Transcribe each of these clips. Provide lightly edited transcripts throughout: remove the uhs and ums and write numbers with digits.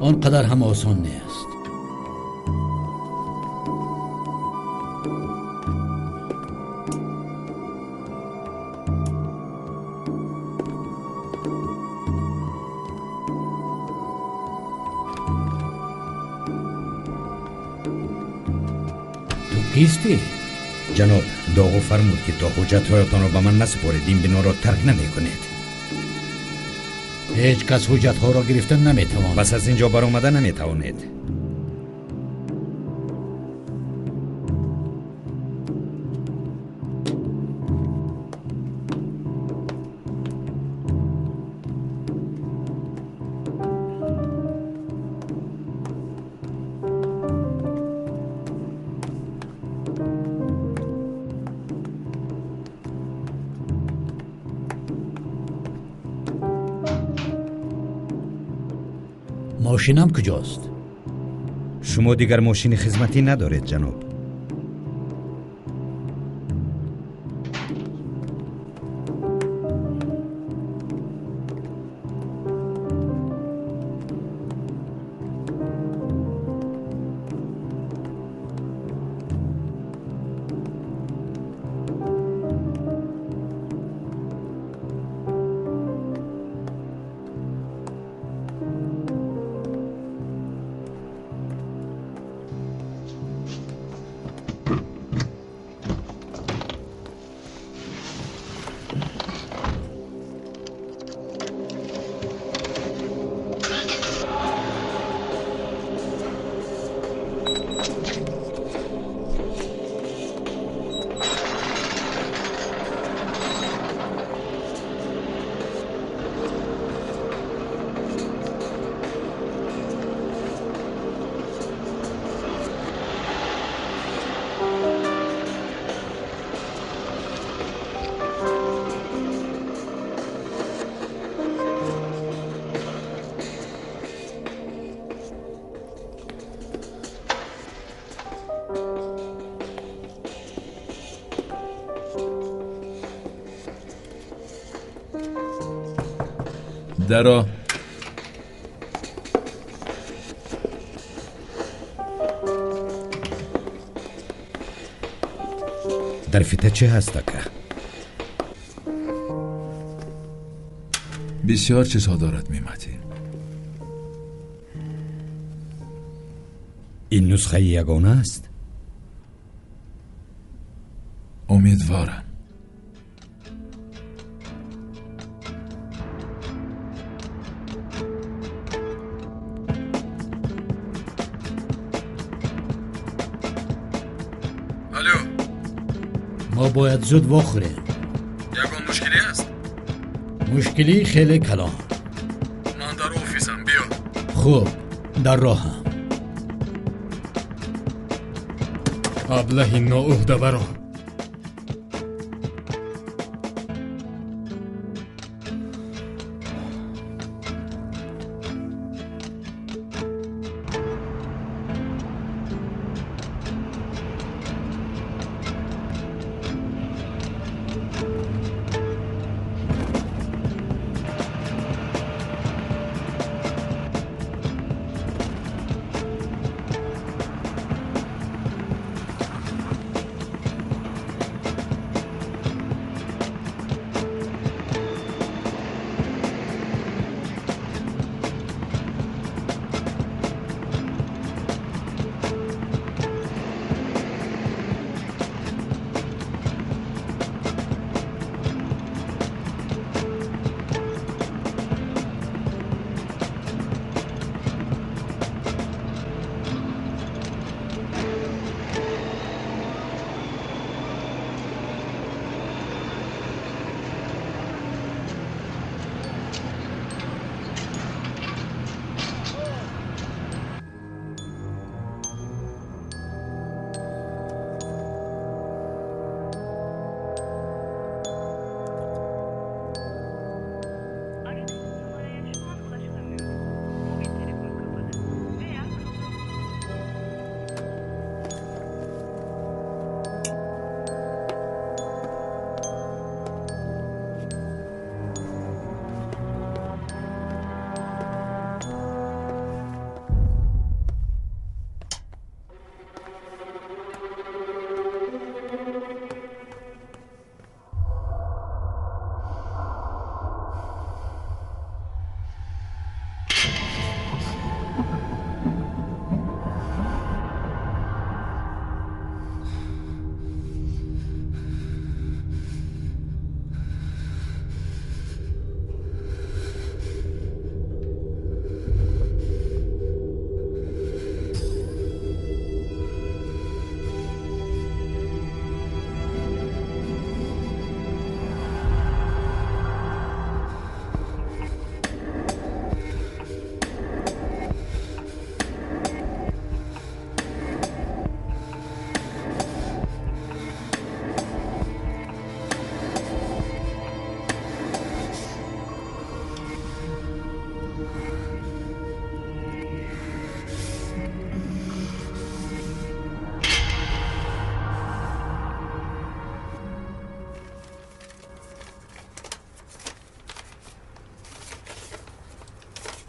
Он қадар ҳам осон нест. Ту кистӣ? Ҷаноб, Доғу фармуд, ки то ҳуҷҷатҳоятонро ба ман насупоред, ин биноро тарк намекунед. Ҳеҷ кас ҳуҷҷатҳоро гирифта наметавонад. Пас аз ин ҷо баромада наметавонед. Мошинам куҷост? Шумо дигар мошини хизматӣ надоред, ҷаноб. Даро. Дар фита чӣ ҳаст, ака? Бисёр чизҳо дорад, Мематӣ. Ин нусхаи ягона аст? Умедворам. Алло. Мо бояд зуд вохӯрем. Ягон мушкилӣ аст? Мушкилӣ хеле калон. Ман дар офисам, биё. Хуб, дар роҳам. Аблаҳи ноуҳдабаро.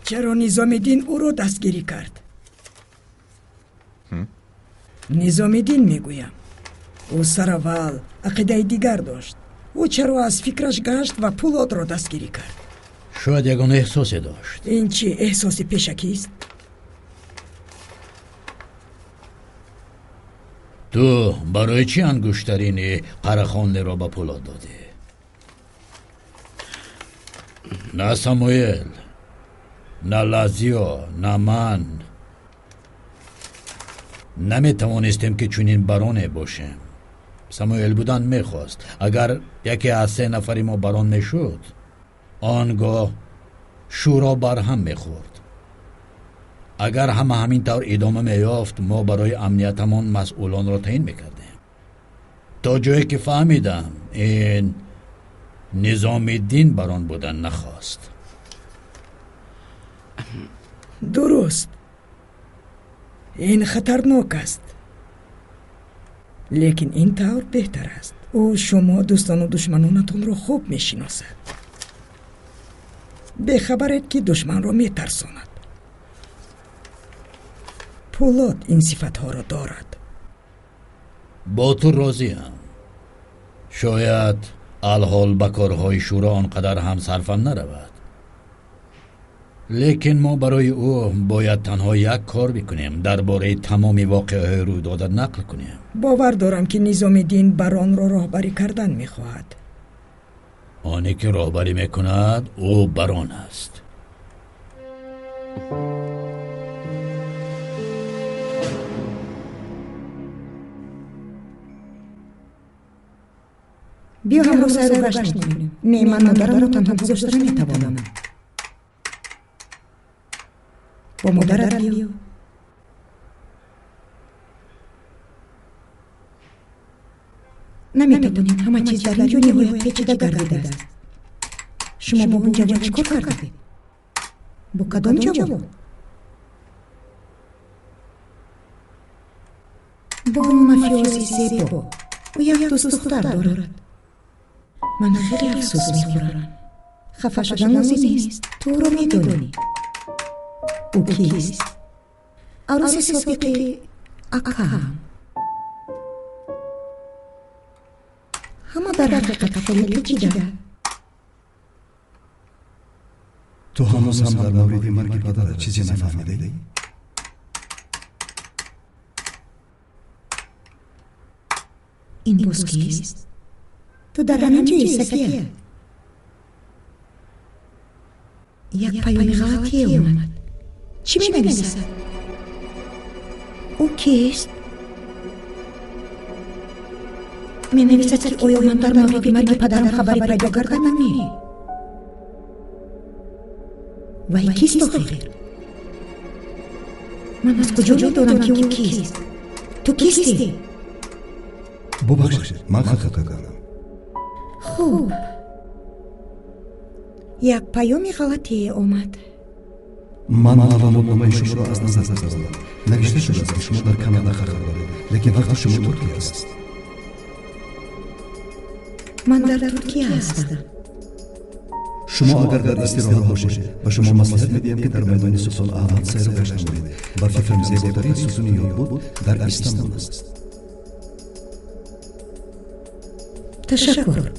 Чаро Низомиддин ӯро дастгирӣ кард? Низомиддин мегӯям. Ӯ сараввал ақидаи дигар дошт. Ӯ чаро аз фикраш гашт ва Пулодро дастгирӣ кард? Шояд ягон эҳсосе дошт. Ин чӣ эҳсоси пешакист? Ту барои чӣ ангуштарини Қарахонлиро ба Пулод додӣ? На Самуэл, на Лазио, на ман наметавонистем ки чунин бароне бошем. Самуэл будан мехост. Агар яке аз се нафари мо барон мешуд, он гоҳ шӯро барҳам мехӯрд. Агар ҳама ҳамин тавр идома меёфт, мо барои амниятамон масъулонро таъин мекардем. То ҷое ки фаҳмидам, ин Низомиддин барон будан нахост. Дуруст. Ин хатарнок аст. Лекин ин тавр беҳтар аст. Ӯ шумо дӯстону душманонатонро хуб мешиносад. Бехабаред ки душманро метарсонад. Пулод ин сифатҳоро дорад. Бо ту розиам. Шояд алҳол ба корҳои шӯро он қадар ҳам сарфам наравад. Лекин мо барои ӯ бояд танҳо як кор бикунем, дар бораи тамоми воқеаҳои рӯйдода нақл кунем. Бовар дорам ки Низомиддин баронро роҳбарӣ кардан мехоҳад. Оне ки роҳбарӣ мекунад, ӯ барон аст. Биё ҳамроҳ сайру гашт мекунем. Не, ман модарамро танҳо гузошта наметавонам. Бо модарат биё. Наметавонем, ҳама чиз дар ин ҷо ниҳоят печида гардидааст. Шумо бо он ҷавон чӣ кор кардед? Бо кадом ҷавон? Бо он мафиози зебо. Ӯ як дӯстдухтар дорад. Ман хеле афсӯс мехӯрам. Хафа шудан лозим нест. Ту ӯро медонӣ. Ӯ кист? Арӯси собиқи акаам. Ҳама дар ҳақиқат хеле печида. Ту ҳанӯз ҳам дар мавриди марги падарат чизе нафаҳмидаӣ? Ин боз кист? Ту дар ҳамин ҷои, Сафия? Як паёми ғалатие омад. Чӣ менависад? Ӯ кист? Менависад, ки оё ман дар мавриди марги падарам хабаре пайдо кардам ё не? Вай кист охир? Ман аз куҷо медонам, ки ӯ кист? Ту кистӣ? Бубахшед, ман хато кардам. Хуб, як паёми ғалатие омад. Ман маълумотномаи шуморо аз назар гузарондам. Навишта шудааст, ки шумо дар Канада қарор доред, лекин вақти шумо Туркия аст. Ман дар Туркия ҳастам. Шумо агар дар истироҳат бошед, ба шумо маслиҳат медиҳам, ки дар майдони Султон Аҳмад сайру гашт намоед. Ба фикрам, зеботарин сутуни ёдбуд дар Истанбул аст. Ташаккур.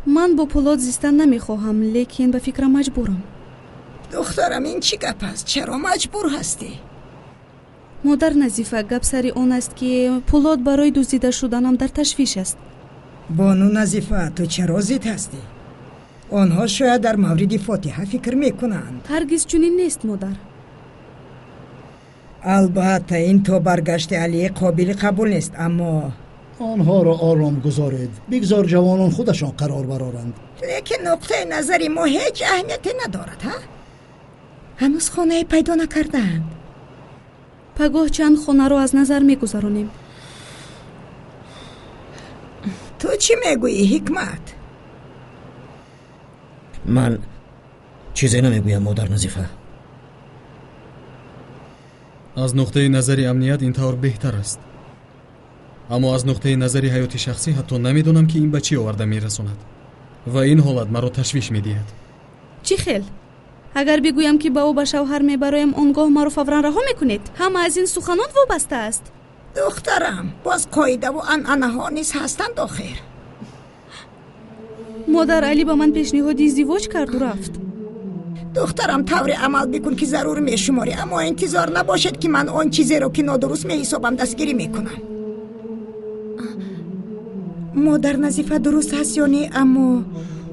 Ман бо Пулод зистан намехоҳам, лекин ба фикрам маҷбурам. Духтарам, ин чӣ гап аст? Чаро маҷбур ҳастӣ? Модар Назифа, гап сари он аст, ки Пулод барои дуздида шуданам дар ташвиш аст. Бону Назифа, ту чаро зид ҳастӣ? Онҳо шояд дар мавриди фотиҳа фикр мекунанд. Ҳаргиз чунин нест, модар. Албатта, ин то баргашти Алӣ қобили қабул нест, аммо онҳоро ором гузоред. Бигзор ҷавонон худашон қарор бароранд. Лекин нуқтаи назари мо ҳеҷ аҳамияте надорад, ҳа? Ҳанӯз хонае пайдо накардаанд. Пагоҳ чанд хонаро аз назар мегузаронем. Ту чӣ мегӯӣ, Ҳикмат? Ман чизе намегӯям, модар Назифа. Аз нуқтаи назари амният ин тавр беҳтар аст. Аммо аз нуқтаи назари ҳаёти шахсӣ ҳатто намедонам, ки ин ба чӣ оварда мерасонад ва ин ҳолат маро ташвиш медиҳад. Чӣ хел? Агар бигӯям, ки ба ӯ ба шавҳар мебароям, он гоҳ маро фавран раҳо мекунед? Ҳама аз ин суханон вобаста аст. Духтарам, боз қоидаву анъанаҳо низ ҳастанд охир. Модар, Алӣ ба ман пешниҳоди издивоҷ карду рафт. Духтарам, тавре амал бикун, ки зарур мешуморӣ, аммо интизор набошед, ки ман он чизеро, ки нодуруст меҳисобам, дастгирӣ мекунам. Модар Назифа дуруст ҳаст ё не, аммо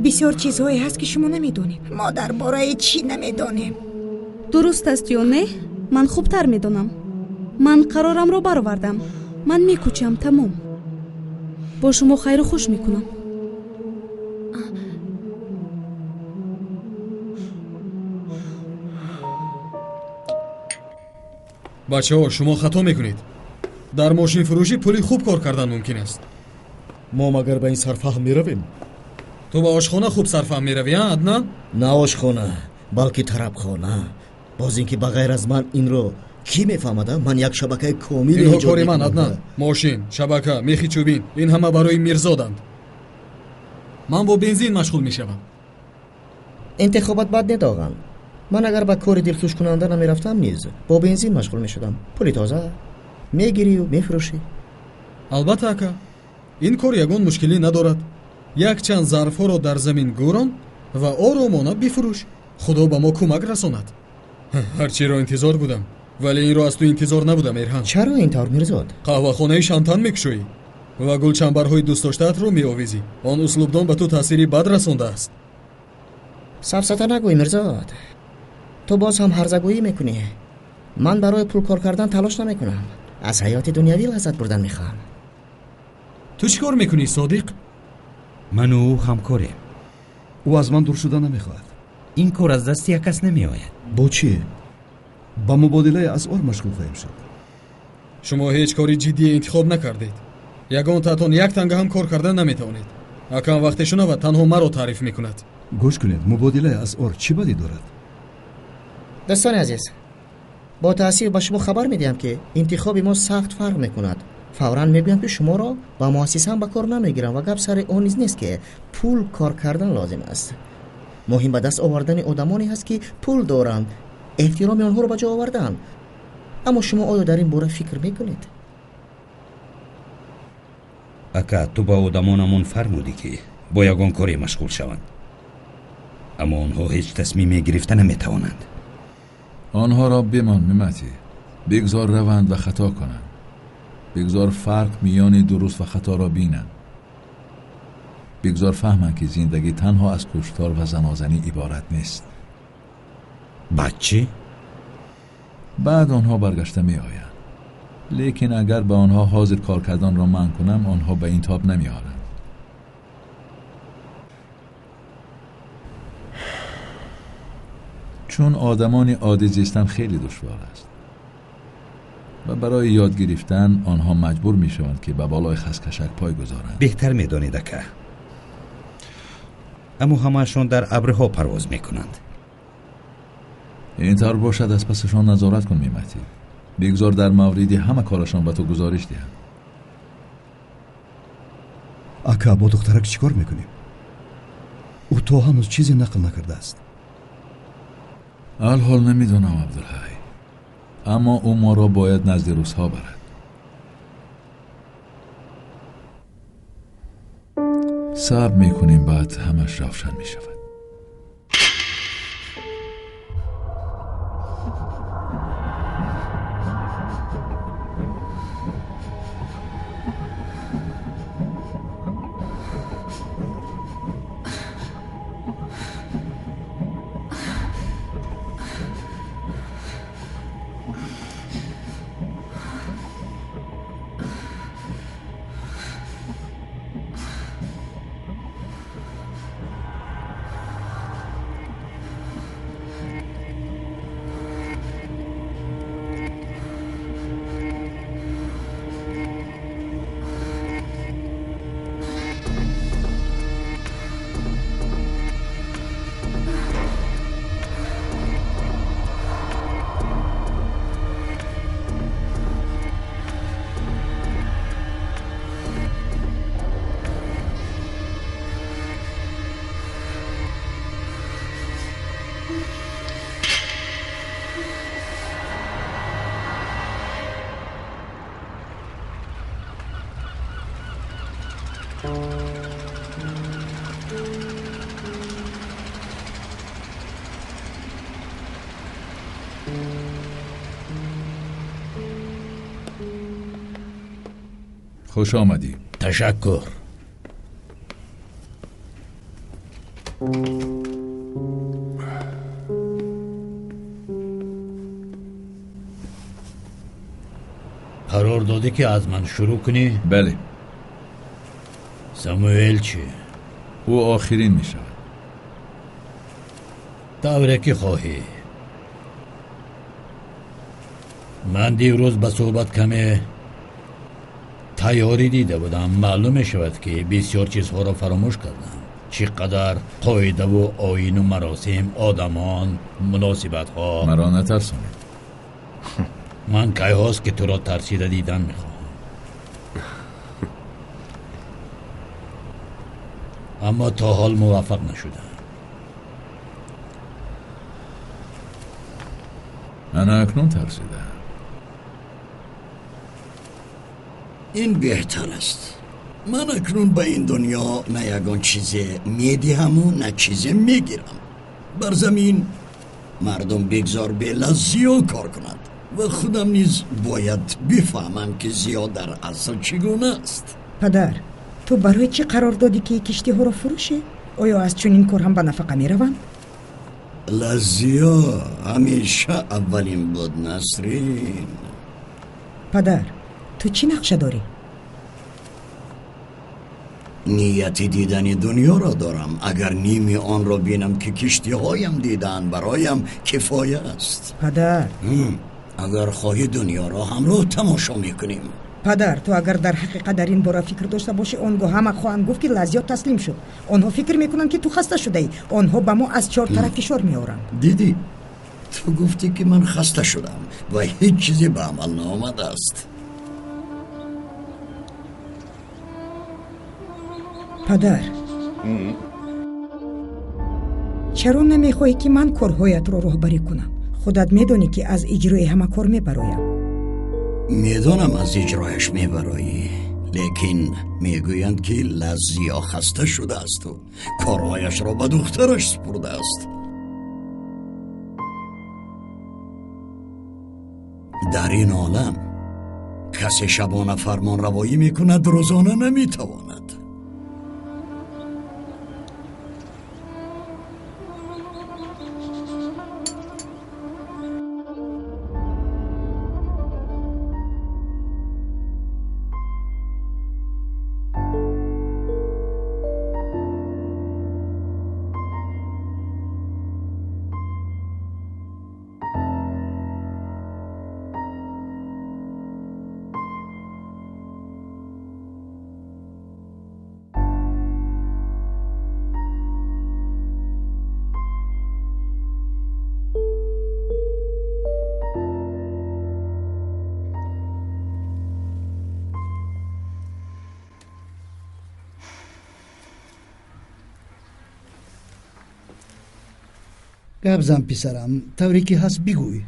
бисёр чизҳое ҳаст, ки шумо намедонед. Мо дар бораи чӣ намедонем? Дуруст аст ё не, ман хубтар медонам. Ман қарорамро баровардам. Ман мекӯчам, тамом. Бо шумо хайру хуш мекунам. Бачаҳо, шумо хато мекунед. Дар мошинфурӯшӣ пули хуб кор кардан мумкин аст. Мо магар ба ин сарфаҳм меравем? Ту ба ошхона хуб сарфаҳм меравӣ, а, Аднан? На ошхона, балки тарабхона. Боз ин ки ба ғайр аз ман инро кӣ мефаҳмад? Ман як шабакаи комил инҳо эҷод кори ман, мекунам. Аднан. Мошин, шабака, мехи чӯбин, ин ҳама барои Мирзоданд. Ман бо бензин машғул мешавам. Интихобат бад недоғам. Ман агар ба кори дилхушкунанда намерафтам, низ бо бензин машғул мешудам. Пули тоза мегирию мефурӯшӣ. Албатта, ака, ин кор ягон мушкилӣ надорад. Якчанд зарфҳоро дар замин гӯрон ва оромона бифурӯш. Худо ба мо кӯмак расонад. Ҳарчиро интизор будам, вале инро аз ту интизор набудам, Эрҳан. Чаро ин тавр, Мирзод? Қаҳвахонаи шантан мекушоӣ ва гулчамбарҳои дӯстдоштаатро меовезӣ. Он услубдон ба ту таъсири бад расондааст. Сафсата нагӯй, Мирзод. Ту боз ҳам ҳарзагӯӣ мекунӣ. Ман барои пул кор кардан талош намекунам. Аз ҳаёти дунявӣ лаззат бурдан мехоҳам. Ту чӣ кор мекунӣ, Содиқ? Ману ӯ ҳамкорем. Ӯ аз ман дур шуда намехоҳад. Ин кор аз дасти як кас намеояд. Бо чӣ? Ба мубодилаи асъор машғул хоҳем шуд. Шумо ҳеҷ кори ҷиддие интихоб накардед. Ягон таътон як танга ҳам кор карда наметавонед. Акам вақте шунавад, танҳо маро таъриф мекунад. Гӯш кунед, мубодилаи асъор чӣ бадӣ дорад? Дӯстони азиз, бо таассуф ба шумо хабар медиҳам, ки интихоби мо сахт фарқ мекунад. Фавран мегӯям, ки шуморо ба муассисаам ба кор намегирам ва гап сари он низ нест, ки пул кор кардан лозим аст. Муҳим ба даст овардани одамоне ҳаст, ки пул доранд, эҳтироми онҳоро ба ҷо овардан. Аммо шумо оё дар ин бора фикр мекунед? Ака, ту ба одамонамон фармудӣ, ки бо ягон коре машғул шаванд, аммо онҳо ҳеҷ тасмиме гирифта наметавонанд. Онҳоро бимон, Миматӣ. Бигзор раванд ва хато кунанд. Бигзор фарқ миёни дуруст ва хаторо бинанд. Бигзор фаҳманд, ки зиндагӣ танҳо аз куштор ва занозанӣ иборат нест. Баъд чӣ? Баъд онҳо баргашта меоянд. Лекин агар ба онҳо ҳозир кор карданро манъ кунам, онҳо ба ин тоб намеоранд. Чун одамони оддӣ зистан хеле душвор аст ва барои ёд гирифтан онҳо маҷбур мешаванд, ки ба болои хаскашак пой гузоранд. Беҳтар медонед, ака. Аммо ҳамаашон дар абрҳо парвоз мекунанд. Ин тавр бошад, аз пасашон назорат кун, Миматӣ. Бигзор дар мавриди ҳама корашон ба ту гузориш диҳанд. Ака, бо духтарак чӣ кор мекунем? Ӯ то ҳанӯз чизе нақл накардааст. Алҳол намедонам, Абдулҳай, аммо ӯ моро бояд назди русҳо барад. Сабр мекунем, баъд ҳамаш равшан мешавад. Хуш омадӣ. Ташаккур. Қарор додӣ ки аз ман шурӯъ кунӣ? Бале. Самуэл чӣ? Ӯ охирин мешавад. Тавре ки хоҳӣ. Ман дирӯз ба суҳбат каме тайёрӣ дида будам. Маълум мешавад ки бисёр чизҳоро фаромӯш кардам. Чӣ қадар қоидаву оину маросим, одамон, муносибатҳо. Маро натарсонед. Ман кайҳост ки туро тарсида дидан мехоҳам. Аммо то ҳол муваффақ нашудам. Ана акнун тарсидаам. Ин беҳтар аст. Ман акнун ба ин дунё на ягон чизе медиҳаму на чизе мегирам. Бар замин мардум бигзор белаззиё кор кунад ва худам низ бояд бифаҳмам ки зиё дар асл чӣ гуна аст. Падар, ту барои чӣ қарор додӣ ки киштиҳоро фурӯшӣ? Оё аз чунин кор ҳам ба нафақа мераванд? Лаззиё ҳамеша аввалин буд, Насрин. Падар, ту чӣ нақша дорӣ? Нияти дидани дунёро дорам. Агар ними онро бинам ки киштиҳоям дидаанд, бароям кифоя аст. Падар, агар хоҳӣ дунёро ҳамроҳ тамошо мекунем. Падар, ту агар дар ҳақиқат дар ин бора фикр дошта бошӣ, он гоҳ ҳама хоҳанд гуфт ки Лаззиё таслим шуд. Онҳо фикр мекунанд ки ту хаста шудаӣ. Онҳо ба мо аз чор тараф фишор меоранд. Дидӣ, ту гуфтӣ ки ман хаста шудам ва ҳеҷ чизе ба амал наомадааст. Падар, чаро намехоҳӣ ки ман корҳоятро роҳбарӣ кунам? Худат медонӣ ки аз иҷрои ҳама кор мебароям. Медонам аз иҷрояш мебароӣ, лекин мегӯянд ки Лаззиё хаста шудаасту корҳояшро ба духтараш супурдааст. Дар ин олам касе шабона фармонравоӣ мекунад, рӯзона наметавонад. Гап зан, писарам, тавре ки ҳаст бигӯй.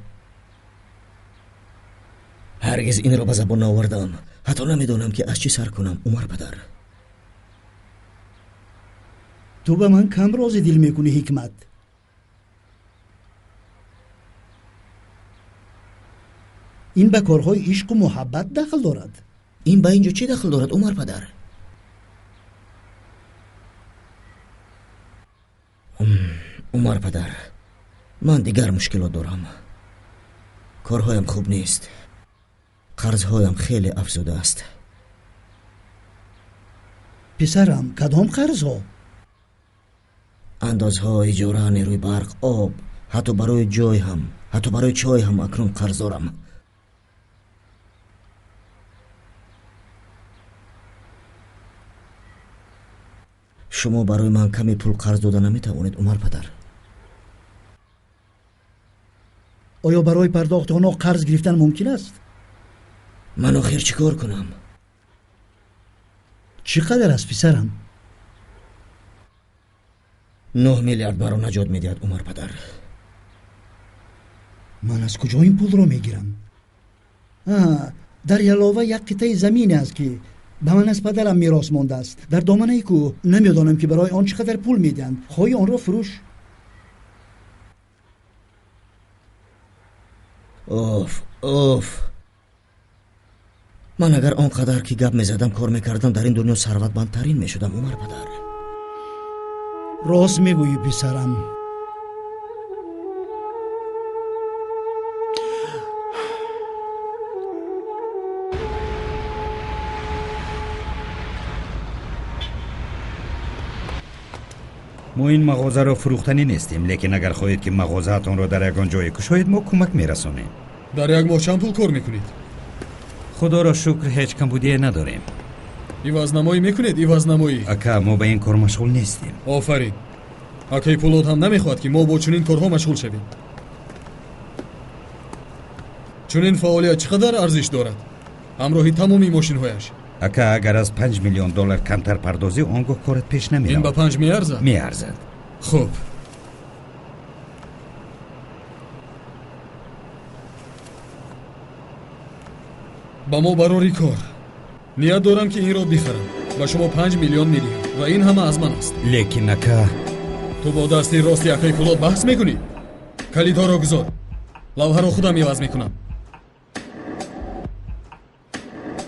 Ҳаргиз инро ба забон наовардам. Ҳатто намедонам ки аз чӣ сар кунам, Умар падар. Ту ба ман кам рози дил мекунӣ, Ҳикмат. Ин ба корҳои ишқу муҳаббат дахл дорад. Ин ба ин ҷо чӣ дахл дорад, Умар падар? Умар падар, ман дигар мушкилот дорам. Корҳоям хуб нест. Қарзҳоям хеле афзудааст. Писарам, кадом қарзҳо? Андозҳо, иҷора, нерӯи барқ, об, ҳатто барои ҷой ҳам, ҳатто барои чой ҳам акнун қарз дорам. Шумо барои ман каме пул қарз дода наметавонед, Умар падар? Оё барои пардохти онҳо қарз гирифтан мумкин аст? Ман охир чӣ кор кунам? Чӣ қадар аст, писарам? 9 миллиард маро наҷот медиҳад, Умар падар. Ман аз куҷо ин пулро мегирам? Дар Ялова як қитъаи замине аст ки Ба ман аз падарам мерос мондааст. Дар доманаи кӯҳ. Намедонам ки барои он чӣ қадар пул медиҳанд. Хоҳӣ онро фурӯш. Оф, оф. Ман агар он қадар ки гап мезадам кор мекардам, дар ин дунё сарватмандтарин мешудам, Умар падар. Рост мегӯӣ, писарам. Мо ин мағозаро фурӯхтанӣ нестем, лекин агар хоҳед ки мағозаатонро дар ягон ҷое кушоед, мо кӯмак мерасонем. Дар як моҳ чанд пул кор мекунед? Худоро шукр, ҳеҷ камбудие надорем. Ивазнамоӣ мекунед? Ивазнамоӣ? Ака, мо ба ин кор машғул нестем. Офарин. Акаи Пулод ҳам намехоҳад ки мо бо чунин корҳо машғул шавем. Чунин фаъолият чӣ қадар арзиш дорад? Ҳамроҳи тамоми мошинҳояш. Ака, агар аз 5 миллион доллар камтар пардозӣ, он гоҳ корат пеш намеравад. Ин ба 5 меарзад? Меарзад. Хуб. Ба мо барори кор. Ният дорам ки инро бихарам. Ба шумо 5 миллион медиҳам ва ин ҳама аз ман аст. Лекин ака, ту бо дасти рости акаи Пулод баҳс мекунӣ? Калидҳоро гузор. Лавҳаро худам иваз мекунам.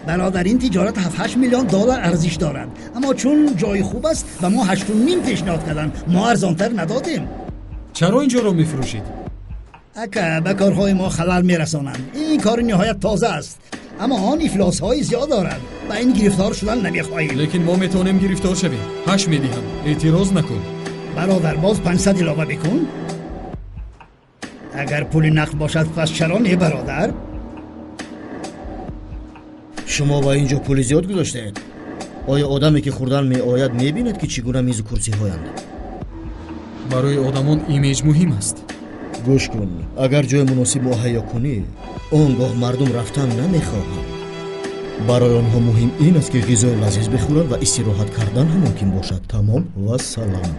Бародар, ин тиҷорат 7-8 миллион доллар арзиш дорад. Аммо чун ҷои хуб аст, ба мо 8.5 пешниҳод карданд. Мо арзонтар надодем. Чаро ин ҷоро мефурӯшед? Ака, ба корҳои мо халал мерасонанд. Ин кор ниҳоят тоза аст, аммо он ифлосҳои зиёд дорад. Ба ин гирифтор шудан намехоҳем. Лекин мо метавонем гирифтор шавем. 8 медиҳам. Эътироз накун. Бародар, боз 500 илова бикун. Агар пули нақд бошад, пас чаро не, бародар? Шумо ба ин ҷо пули зиёд гузоштаед. Оё одаме ки хӯрдан меояд мебинад ки чӣ гуна мизу курсиҳоянд? Барои одамон имиҷ муҳим аст. Гӯш кун, агар ҷои муносиб муҳайё кунӣ, он гоҳ мардум рафтан намехоҳанд. Барои онҳо муҳим ин аст ки ғизои лазиз бихӯранд ва истироҳат кардан ҳам мумкин бошад. Тамом ва салом.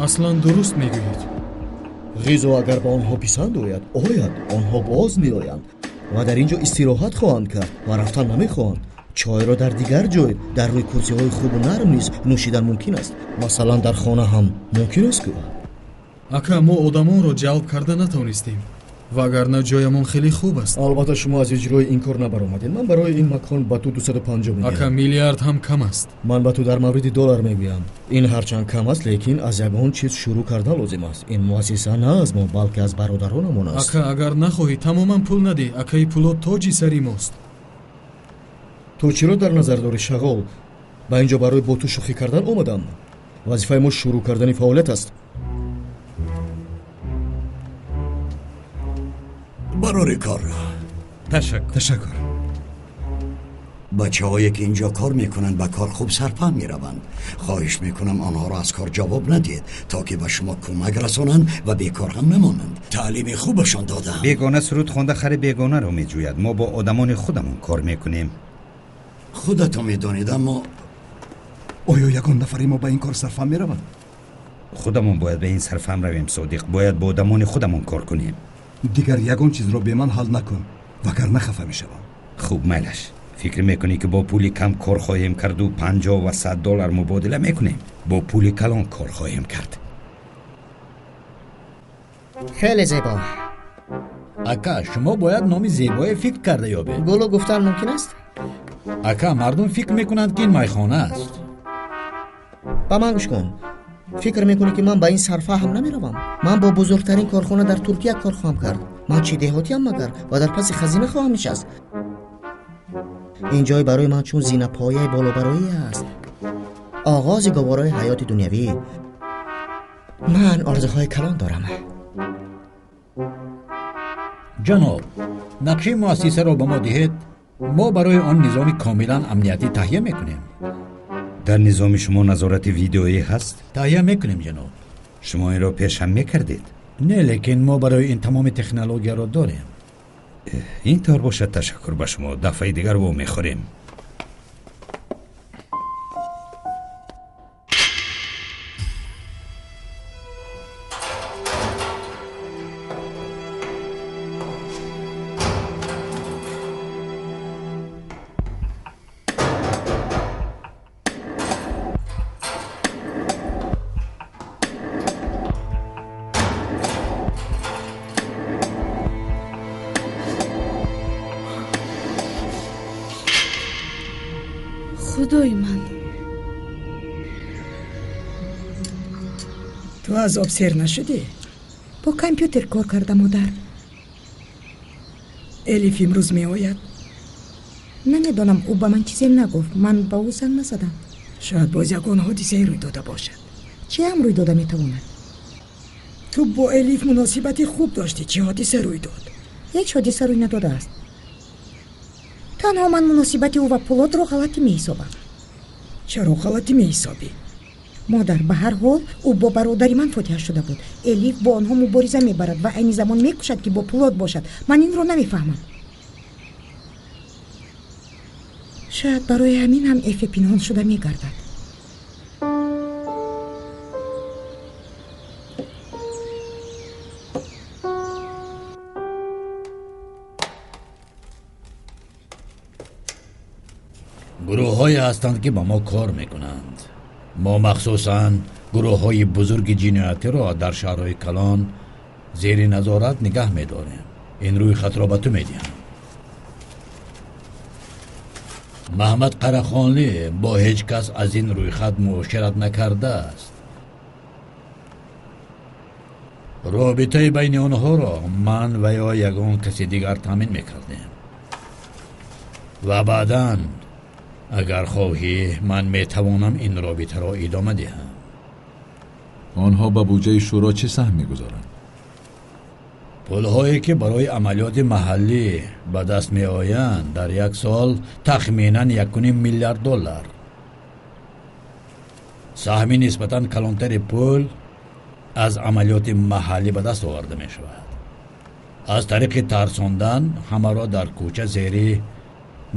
Аслан дуруст мегӯед. Ғизо агар ба онҳо писанд ояд, ояд, онҳо боз меоянд ва дар ин ҷо истироҳат хоҳанд кард ва рафтан намехоҳанд. Чойро дар дигар ҷой, дар рӯи курсиҳои хубу нарм низ нӯшидан мумкин аст. Масалан, дар хона ҳам мумкин аст ку. Ака, мо одамонро ҷалб карда натавонистем, вагарна ҷоямон хеле хуб аст. Албатта шумо аз иҷрои ин кор набаромадед. Ман барои ин макон ба ту 250 медиҳам. Ака, миллиард ҳам кам аст. Ман ба ту дар мавриди доллар мегӯям. Ин ҳарчанд кам аст, лекин аз ягон чиз шурӯъ кардан лозим аст. Ин муассиса на аз мо, балки аз бародаронамон аст. Ака, агар нахоҳӣ тамоман пул надеҳ. Акаи Пулод тоҷи сари мост. Ту чиро дар назар дорӣ, шағол? Ба ин ҷо барои бо ту шӯхӣ кардан омадам. Вазифаи мо шурӯъ кардани фаъолият аст. Барори кор. Ташаккур. Ташаккур. Бачаҳое ки инҷо кор мекунанд ба кор хуб сарпаҳм мераванд. Хоҳиш мекунам онҳоро аз кор ҷавоб надиҳед, то ки ба шумо кӯмак расонанд ва бекор ҳам намонанд. Таълими хубашон додам. Бегона суруд хонда хари бегонаро меҷӯяд. Мо бо одамони худамон кор мекунем. Худатон медонед, аммо оё ягон нафари мо ба ин кор сарфаҳм меравад? Худамон бояд ба ин сарфаҳм равем, Содиқ. Бояд бо одамони худамон кор кунем. Дигар ягон чизро бе ман ҳал накун, вагарна хафа мешавам. Хуб, майлаш. Фикр мекунӣ ки бо пули кам кор хоҳем карду 50 ва 100 доллар мубодила мекунем? Бо пули калон кор хоҳем кард. Хеле зебо. Ака, шумо бояд номи зебое фикр карда ёбед. Гулу гуфтан мумкин аст? Ака, мардум фикр мекунанд ки ин майхона аст. Ба ман гӯш кун. Фикр мекунӣ ки ман ба ин сарфаҳм намеравам? Ман бо бузургтарин корхона дар Туркия кор хоҳам кард. Ман чӣ деҳотиям магар ва дар паси хазина хоҳам нишаст. Ин ҷой барои ман чун зинапояи болобароӣ аст, оғози гуворои ҳаёти дунявӣ. Ман орзуҳои калон дорам. Ҷаноб, нақшаи муассисаро ба мо диҳед. Мо барои он низоми комилан амниятӣ таҳия мекунем. Дар низоми шумо назорати видеоӣ ҳаст? Таҳия мекунем, ҷаноб. Шумо инро пеш ҳам мекардед? Не, лекин мо барои ин тамоми технологияро дорем. Ин тавр бошад, ташаккур ба шумо. Дафъаи дигар во мехӯрем. Худои ман. Ту аз об сер нашудӣ? Бо компютер кор карда, модар. Элиф имрӯз меояд? Намедонам, ӯ ба ман чизе нагуфт. Ман ба ӯ занг назадам. Шояд боз ягон ҳодисае рӯй дода бошад. Чӣ ҳам рӯй дода метавонад? Ту бо Элиф муносибати хуб доштӣ. Чӣ ҳодиса рӯй дод? Ҳеҷ ҳодиса рӯй надодааст. Танҳо ман муносибати ӯ ва Пулодро ғалатӣ меҳисобам. Чаро ғалатӣ меҳисобӣ? Модар, ба ҳар ҳол ӯ бо бародари ман фотиҳа шуда буд. Элиф бо онҳо мубориза мебарад ва айни замон мекӯшад, ки бо Пулод бошад. Ман инро намефаҳмам. Шояд барои ҳамин ҳам Эфе пинҳон шуда мегардад. Гурӯҳҳое ҳастанд, ки ба мо кор мекунанд. Мо махсусан гурӯҳҳои бузурги ҷиноятиро дар шаҳрҳои калон зери назорат нигаҳ медорем. Ин рӯйхатро ба ту медиҳам. Маҳмад Қарахонлӣ бо ҳеҷ кас аз ин рӯйхат муошират накардааст. Робитаи байни онҳоро ман ва ё ягон каси дигар таъмин мекардем. Ва баъдан агар хоҳӣ, ман метавонам ин робитаро идома диҳам. Онҳо ба буҷаи шӯро чӣ саҳм мегузоранд? Пулҳое, ки барои амалиёти маҳаллӣ ба даст меоянд, дар як сол тахминан 1,5 миллиард доллар. Саҳми нисбатан калонтари пул аз амалиёти маҳаллӣ ба даст оварда мешавад. Аз тариқи тарсондан ҳамаро дар кӯча зери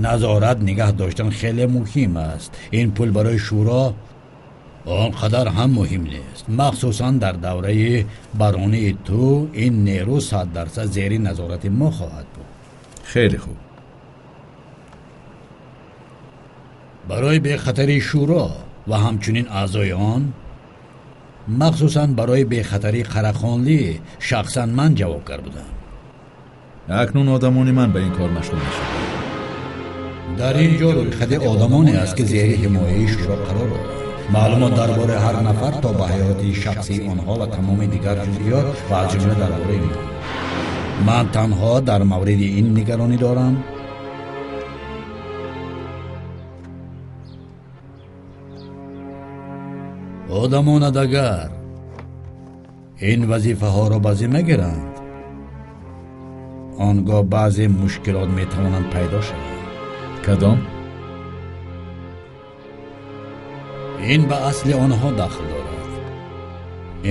назорат нигаҳ доштан хеле муҳим аст. Ин пул барои шӯро он қадар ҳам муҳим нест. Махсусан дар давраи баронии ту ин нерӯ 100% зери назорати мо хоҳад буд. Хеле хуб. Барои бехатарии шӯро ва ҳамчунин аъзои он, махсусан барои бехатарии Қарахонлӣ, шахсан ман ҷавобгар будам. Акнун одамони ман ба ин кор машғул мешаванд. Дар ин ҷо рӯйхати одамоне аст, ки зери ҳимояи шӯро қарор доранд. Маълумот дар бораи ҳар нафар то ба ҳаёти шахсии онҳо ва тамоми дигар ҷузъиёт ва аз ҷумла дар бораи мо. Ман танҳо дар мавриди ин нигаронӣ дорам. Одамонад агар ин вазифаҳоро ба зимма гиранд, он гоҳ баъзе мушкилот метавонанд пайдо шаванд. Кадом? Ин ба асли онҳо дахл дорад.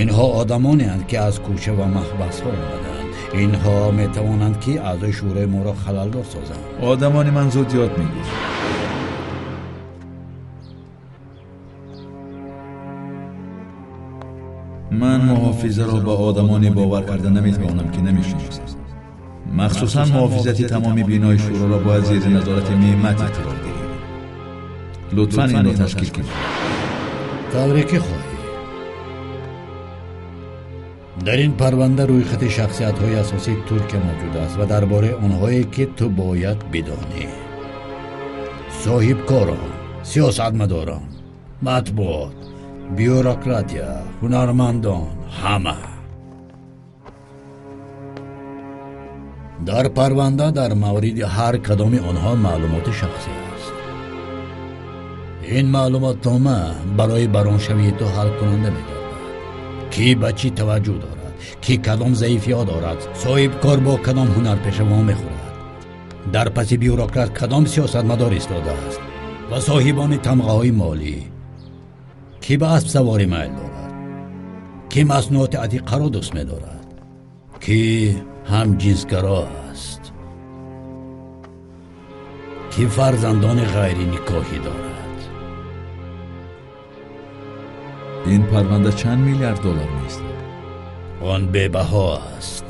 Инҳо одамонеанд, ки аз кӯча ва маҳбасҳо омаданд. Инҳо метавонанд, ки аъзои шӯрои моро халалдор созанд. Одамони ман зуд ёд мегиранд. Ман муҳофизаро ба одамоне бовар карда наметавонам, ки намешиносам. Махсусан муҳофизати тамоми бинои шӯроро бояд зери назорати Меҳматӣ қарор диҳем. Лутфан инро ташкил кунед. Тавре ки хоҳӣ. Дар ин парванда рӯйхати шахсиятҳои асосии Туркия мавҷуд аст ва дар бораи онҳое, ки ту бояд бидонӣ. Соҳибкорон, сиёсатмадорон, матбуот, бюрократия, ҳунармандон, ҳама. Дар парванда дар мавриди ҳар кадоми онҳо маълумоти шахсӣ аст. Ин маълумотнома барои бароншавии ту ҳалкунанда мегардад. Кӣ ба чӣ таваҷҷӯҳ дорад, кӣ кадом заифиҳо дорад, соҳибкор бо кадом ҳунарпеша вомехӯрад, дар паси бюрократ кадом сиёсатмадор истодааст ва соҳибони тамғаҳои молӣ, кӣ ба аспсаворӣ майл дорад, кӣ маснуоти атиқаро дӯст медорад, кӣ ҳамҷинсгаро аст, кӣ фарзандони ғайриникоҳӣ дорад. Ин парванда чанд миллиард доллар меистад? Он бебаҳо аст.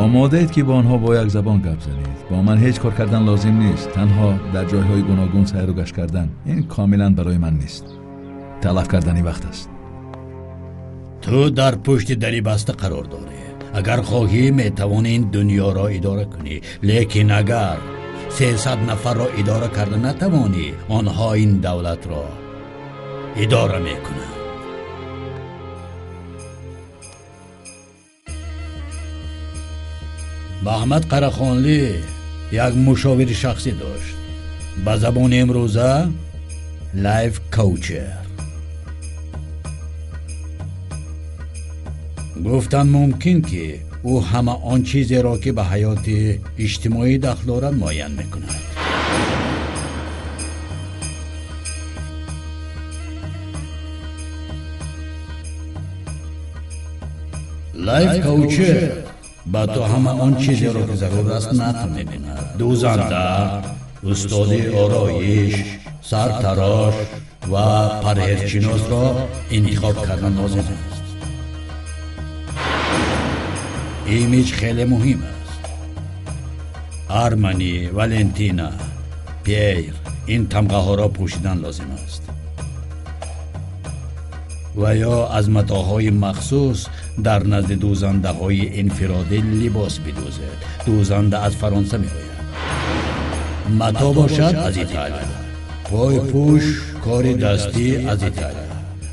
Омодаед, ки бо онҳо бо як забон гап занед. Бо ман ҳеҷ кор кардан лозим нест. Танҳо дар ҷойҳои гуногун сайру гашт кардан. Ин комилан барои ман нест. Талаф кардани вақт аст. Ту дар пушти дари баста қарор дорӣ. Агар хоҳӣ, метавонӣ ин дунёро идора кунӣ, лекин агар 300 нафарро идора карда натавонӣ, онҳо ин давлатро идора мекунанд. Маҳмад Қарахонлӣ як мушовири шахсӣ дошт. Ба забони имрӯза life coacher. Гуфтан мумкин ки ӯ ҳама он чизеро ки ба ҳаёти иҷтимоӣ дахл дорад муайян мекунад. Life coacher ба ту ҳама он чизеро ки зарур аст нақл мекунад. Дӯзанда, устоди ороиш, сартарош ва парҳезшиносро интихоб кардан лозим аст. Имиҷ хеле муҳим аст. Армани, Валентина, Пьер ин тамғаҳоро пӯшидан лозим аст. Ва ё аз матоъҳои махсус дар назди дӯзандаҳои инфиродӣ либос бидӯзед. Дӯзанда аз Фаронса меояд. Матоъ бошад аз Италия. Пойпӯш кори дастӣ аз Италия.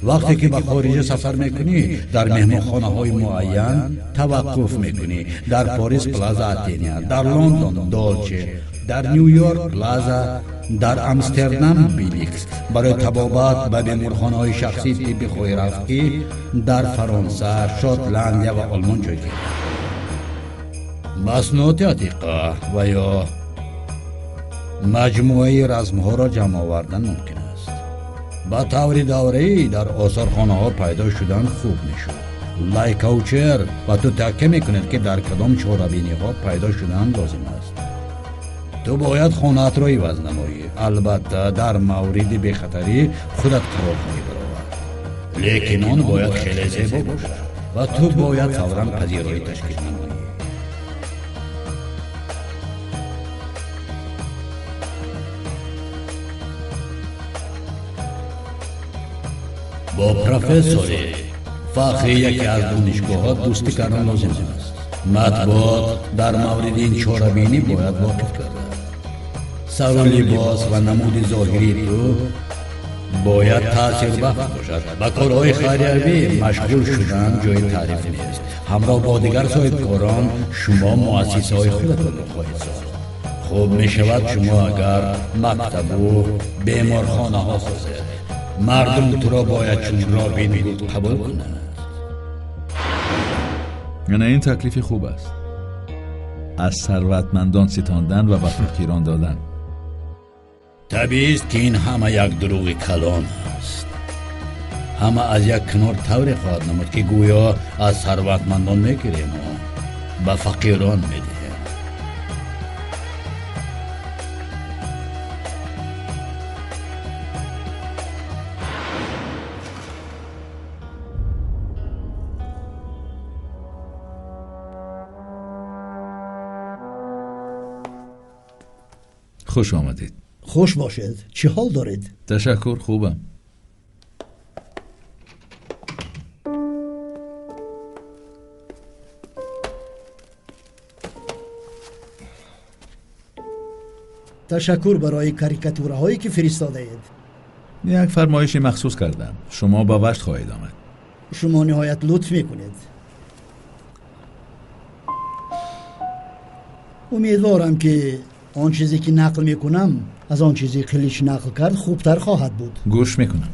Вақте ки ба хориҷа сафар мекунӣ, дар меҳмонхонаҳои муайян таваққуф мекунӣ. Дар Париж Плаза Атения, дар Лондон Долче, дар Нью-Йорк Плаза, дар Амстердам Биликс. Барои табобат ба беморхонаҳои шахсии тиббӣ хоҳӣ рафт, ки дар Фаронса, Шотландия ва Олмон ҷойгир. Маснуоти атиқа ва ё маҷмӯаи расмҳоро ҷамъ овардан мумкин аст. Ба таври давраӣ дар осорхонаҳо пайдо шудан хуб мешуд. Life coacher ба ту такя мекунад, ки дар кадом чорабиниҳо пайдо шудан лозим аст. Ту бояд хонаатро иваз намоӣ. Албатта, дар мавриди бехатарӣ худат қарор хоҳӣ баровард, лекин он бояд хеле зебо бошад ва ту бояд фавран пазироӣ ташкил намоӣ. Бо профессори фахри яке аз донишгоҳҳо дӯстӣ кардан лозим аст. Матбуот дар мавриди ин чорабинӣ бояд воқиф гардад. Сару либос ва намуди зоҳирии ту бояд таъсирбахш бошад. Ба корҳои хайриявӣ машғул шудан ҷои таъриф нест. Ҳамроҳ бо дигар соҳибкорон шумо муассисаҳои худатонро хоҳед сохт. Хуб мешавад шумо агар мактабу беморхонаҳо созед. Мардум туро бояд чун Робин Гуд қабул кунанд. Ана ин таклифи хуб аст. Аз сарватмандон ситондан ва ба фақирон додан. Табиист, ки ин ҳама як дурӯғи калон аст. Ҳама аз як канор тавре хоҳад намуд, ки гӯё аз сарватмандон мегирему ба фақирон медиҳем. Хуш омадед. Хуш бошед. Чӣ ҳол доред? Ташаккур, хубам. Ташаккур барои карикатураҳое ки фиристодаед. Як фармоиши махсус кардам. Шумо ба ваҷд хоҳед омад. Шумо ниҳоят лутф мекунед. Умедворам, ки он чизе ки нақл мекунам аз он чизе Қилич нақл кард хубтар хоҳад буд. Гӯш мекунам.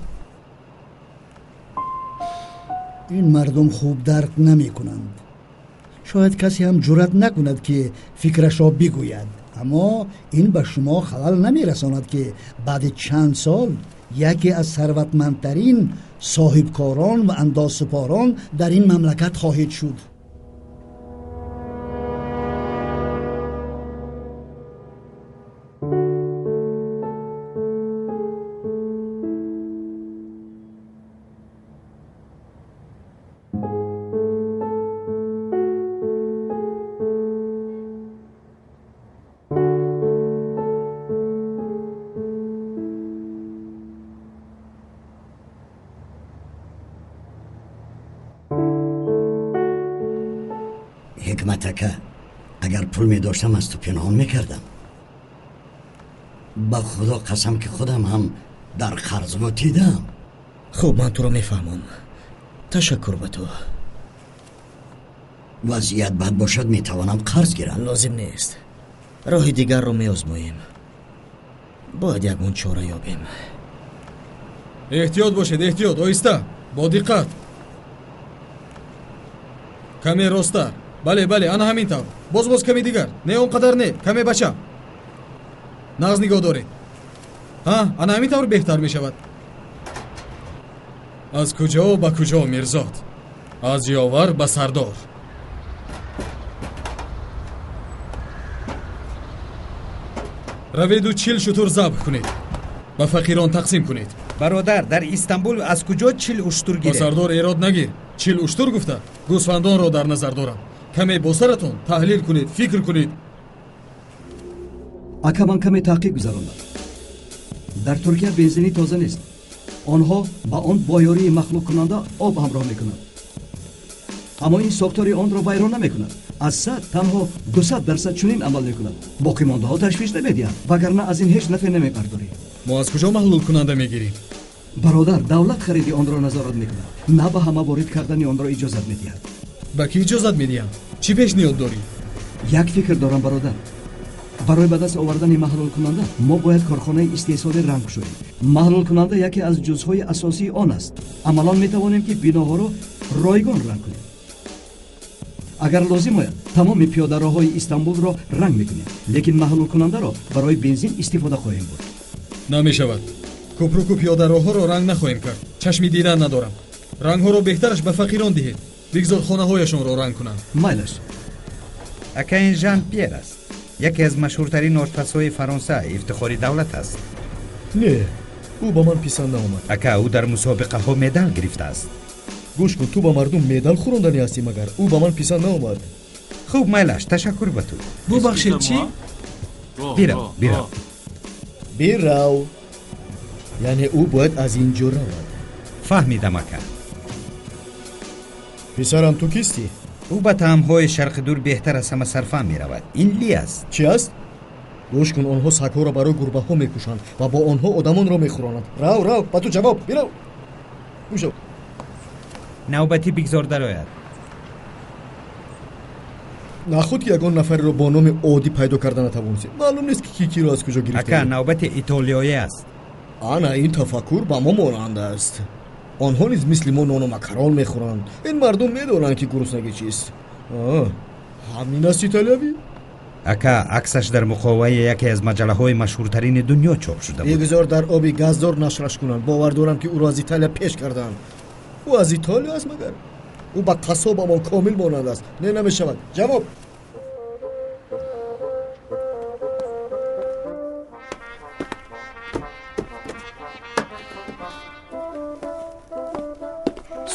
Ин мардум хуб дарк намекунанд. Шояд касе ҳам ҷуръат накунад, ки фикрашро бигӯяд, аммо ин ба шумо халал намерасонад, ки баъди чанд сол яке аз сарватмандтарин соҳибкорон ва андозсупорон дар ин мамлакат хоҳед шуд. Ҳикмат ака, агар пул медоштам, аз ту пинҳон мекардам. Ба Худо қасам, ки худам ҳам дар қарз ғутидам. Хуб, ман туро мефаҳмам. Ташаккур ба ту. Вазъият бад бошад, метавонам қарз гирам. Лозим нест. Роҳи дигарро меозмоем. Бояд ягон чора ёбем. Эҳтиёт бошед, эҳтиёт, оҳиста, бо диққат. Каме росттар. Бале, бале, ана ҳамин тавр. Боз, боз каме дигар. Не, он қадар не, каме ба чап. Нағз нигоҳ доред. Ҳа, ана ҳамин тавр беҳтар мешавад. Аз куҷо ба куҷо, Мирзод? Аз ёвар ба сардор. Раведу 40 шутур забҳ кунед, ба фақирон тақсим кунед. Бародар, дар Истанбул аз куҷо 40 уштур гирем? Ба сардор эрод нагир. 40 уштур гуфта гӯсфандонро дар назар дорам. Каме бо саратон таҳлил кунед, фикр кунед. Ака, ман каме таҳқиқ гузарондам. Дар Туркия бензини тоза нест. Онҳо ба он бо ёрии махлуқкунанда об ҳамроҳ мекунанд, аммо ин сохтори онро вайрон намекунад. Аз 100 танҳо 200% чунин амал мекунад. Боқимондаҳо ташвиш намедиҳанд, вагарна аз ин ҳеҷ нафъе намебардорӣ. Мо аз куҷо маҳлулкунанда мегирем? Бародар, давлат хариди онро назорат мекунад, на ба ҳама ворид кардани онро иҷозат медиҳад. Ба кӣ иҷозат медиҳанд? Чӣ пешниҳод дорӣ? Як фикр дорам, бародар. Барои ба даст овардани маҳлулкунанда мо бояд корхонаи истеҳсоли ранг кушоем. Маҳлулкунанда яке аз ҷузъҳои асосии он аст. Амалан метавонем, ки биноҳоро ройгон ранг кунем. Агар лозим ояд, тамоми пиёдароҳҳои Истанбулро ранг мекунем, лекин маҳлулкунандаро барои бензин истифода хоҳем бурд. Намешавад. Кӯпруку пиёдароҳҳоро ранг нахоҳем кард. Чашми дидан надорам. Рангҳоро беҳтараш ба фақирон диҳед. Бигзор хонаҳояшонро ранг кунанд. Майлаш. Ака, ин Жан Пьер аст. Яке аз машҳуртарин ошпазҳои Фаронса, ифтихори давлат аст. Не, ӯ ба ман писанд наомад. Ака, ӯ дар мусобиқаҳо медал гирифтааст. Гӯш кун, ту ба мардум медал хӯронданӣ ҳастӣ, магар ӯ ба ман писанд наомад. Хуб, майлаш, ташаккур ба ту. Бубахшед, чӣ? Бирав, бирав. Бирав. Яъне ӯ бояд аз ин ҷо равад. Фаҳмидам, ака. Писарам, ту кистӣ? Ӯ ба таъмҳои шарқи дур беҳтар аз ҳама сарфаҳм меравад. Ин ли аст. Чӣ аст? Гӯш кун, онҳо сагҳоро барои гурбаҳо мекушанд ва бо онҳо одамонро мехӯронанд. Рав, рав, ба ту ҷавоб, бирав. Гӯшав. Навбатӣ бигзор дарояд. Нахуд ки ягон нафареро бо номи оддӣ пайдо карда натавонистед. Маълум нест, ки ки киро аз куҷо гирифта. Ака, навбати итолиёӣ аст. Ана ин тафаккур ба мо монанд аст. Онҳо низ мисли мо нону макарон мехӯранд. Ин мардум медонанд, ки гуруснагӣ чист. Ҳамин аст итолиявӣ? Ака, аксаш дар муқоваи яке аз маҷаллаҳои машҳуртарини дунё чоп шуда буд. Бигзор дар оби газдор нашраш кунанд. Бовар дорам, ки ӯро аз Италия пеш карданд. Ӯ аз Итолиё аст магар? Ӯ ба қассобамон комил монанд аст. Не, намешавад. Ҷавоб.